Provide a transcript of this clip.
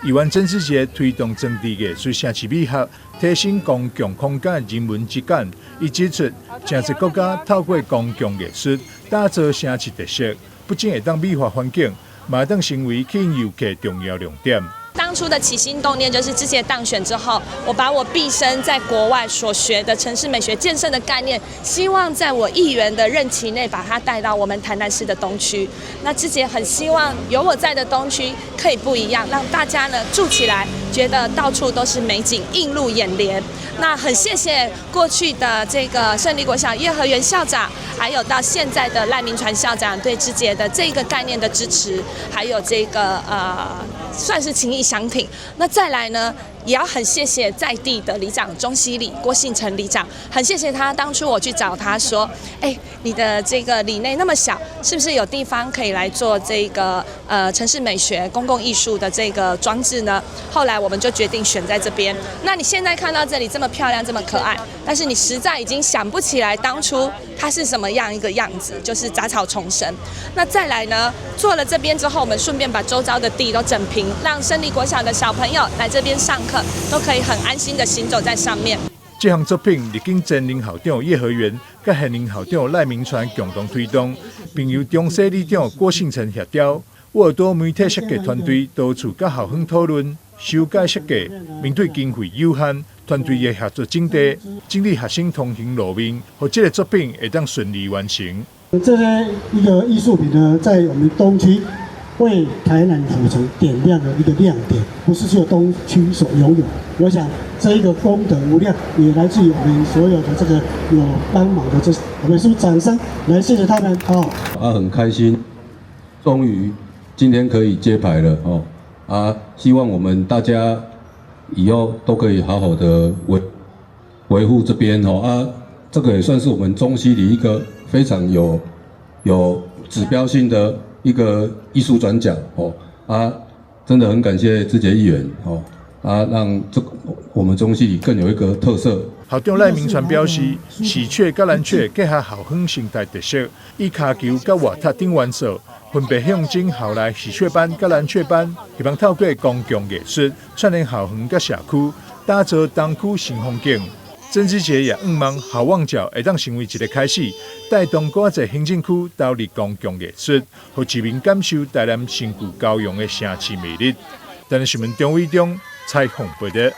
議員曾志傑推動裝置藝術城市美學，提升公共空間人文質感。伊指出，誠濟國家透過公共藝術打造城市特色，不僅會當美化環境，嘛會當成為吸引遊客重要亮點。當初的起心動念就是之前當選之後，我把我畢生在國外所學的城市美學建設的概念，希望在我議員的任期內把它帶到我們台南市的東區。那之前很希望有我在的東區可以不一樣，讓大家呢住起來覺得到處都是美景映入眼簾。那很謝謝過去的這個勝利國小葉和元校長，還有到現在的賴銘傳校長對之傑的這個概念的支持，還有這個算是情義相挺。那再來呢，也要很謝謝在地的里長中西里郭信成里長，很謝謝他。當初我去找他說，哎，你的這個里內那麼小，是不是有地方可以來做這個城市美學、公共藝術的這個裝置呢？後來我們就決定選在這邊。那你現在看到這裡這麼漂亮、這麼可愛，但是你實在已經想不起來當初它是什麼樣一個樣子，就是雜草叢生。那再來呢，做了這邊之後，我們順便把周遭的地都整平，讓勝利國小的小朋友來這邊上課，都可以很安心的行走在上面。這項作品歷經前任校長葉和元佮現任校長賴銘傳共同推動，並由中西里長郭信成協調。沃爾多媒體設計團隊多次佮校方討論修改設計，面對經費有限，團隊的協作整齊，整理學生通行路面，予這個作品會當順利完成。這些一個藝術品呢，在我們東區為台南府城點亮了一個亮點，不是只有東區所擁有。我想這一個功德無量，也來自於我們所有的這個有幫忙的這，我們是不是掌聲來謝謝他們？哦，啊，很開心，終於今天可以揭牌了哦！啊，希望我們大家以後都可以好好的維護這邊哦。啊，這個也算是我們中西里一個非常有指標性的一個藝術轉角哦。啊，真的很感謝志傑議員哦。啊，讓這個我們中西里更有一個特色。校長賴銘傳表示，喜鵲佮藍鵲結合校園生態特色，以跤球佮活塔等元素，分別象徵校內喜鵲班佮藍鵲班，希望透過公共藝術串聯校園佮社區，打造東區新風景。曾志傑也向望好望角會當成為一個開始，帶動閣較濟行政區投入公共藝術，予市民感受台南新舊交融的城市魅力。台南新聞張偉中採訪報道。